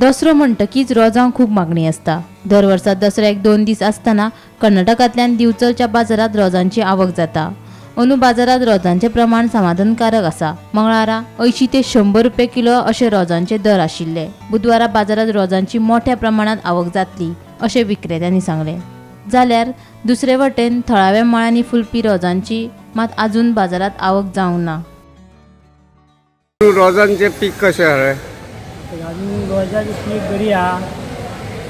दसरो म्हणटकीच रोजांक खूब मागणी आसता. दर वर्सा दसऱ्याक 2 दीस आसतना कर्नाटकांतल्यान दिवचलच्या बाजारांत रोजांची आवक जाता. अंदू बाजारांत रोजांचें प्रमाण समाधानकारक आसा. मंगळारा 80 ते 100 रुपये किलो अशे रोजांचे दर आशिल्ले. बुधवारा बाजारांत रोजांची मोठ्या प्रमाणात आवक जातली अशें विक्रेत्यांनी सांगलें. जाल्यार दुसरे वटेन थळाव्या मळांनी फुलपी रोजांची मात आजून बाजारांत आवक जावंक ना. रोजांचे पीक कशें आसा? अजून रोजाची पीक बरी आहा.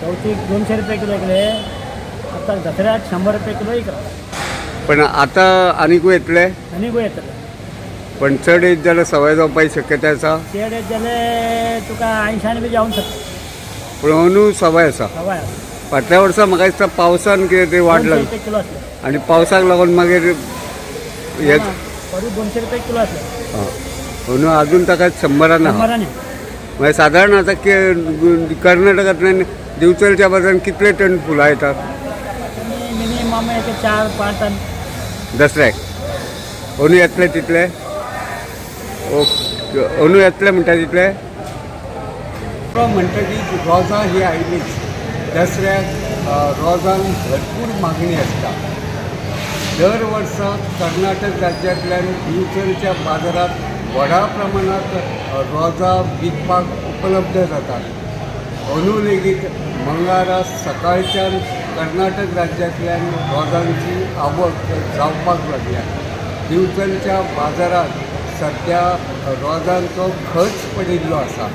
चवथीक 200 रुपये किलो इकले, आतां दसऱ्याक 100 रुपये किलो इकला. पण आतां आनीकूय येतले? आनीकूय येतले. पण चड येत जाल्यार सवाय जावपाची शक्यताय आसा? चड येत जाल्यार तुका 80 बी जावंक शकता. पूण अंदू सवाय आसा. सवाय आसा. फाटल्या वर्सा म्हाका दिसता पावसान कितें तरी वाड लागली किलो आसले आनी पावसाक लागून मागीर हे 200 रुपये किलो आसले. अंदू आजून ताका 100 ना. मागीर सादारण आतां कर्नाटकांतल्यान दिवचलच्या बाजारान कितले टन फुलां येतात? मिनिमम 4-5 टन दसऱ्याक. अंदू येतले तितले? ओके, अंदू येतले म्हणटा तितले? म्हणटकीच रोजां ही आयलीच. दसऱ्याक रोजांक भरपूर मागणी आसता. दर वर्सा कर्नाटक राज्यांतल्यान दिवचलच्या बाजारांत व्हडा प्रमाणांत रोजां विकपाक उपलब्ध जातात. अंदू लेगीत मंगळारा सकाळच्यान कर्नाटक राज्यांतल्यान रोजांची आवक जावपाक लागल्या. दिवचलच्या बाजारांत सद्या रोजांचो खर्च पडिल्लो आसा.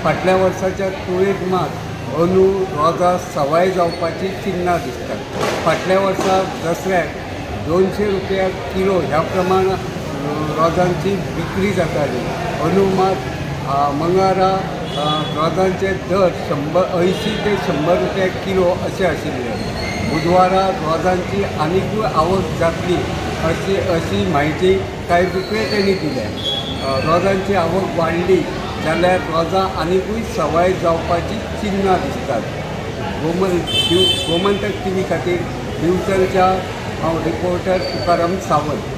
फाटल्या वर्साच्या तुळेंत मात अंदू रोजां सवाय जावपाची चिन्नां दिसतात. फाटल्या वर्सा दसऱ्याक 200 रुपया किलो ह्या प्रमाण रोजांची विक्री जाताली. अंदू मात मंगळारा रोजांचे दर 80 ते 100 रुपया किलो अशें आशिल्ले. बुधवारा रोजांची आनीकूय आवक जातली अशी म्हायती कांय विक्रेत्यांनी दिल्या. रोजांची आवक वाडली जाल्यार रोजां आनीकूय सवाय जावपाची चिन्नां दिसतात. गोमंतक टीव्ही खातीर दिवचलच्या हांव रिपोर्टर तुकाराम सावंत.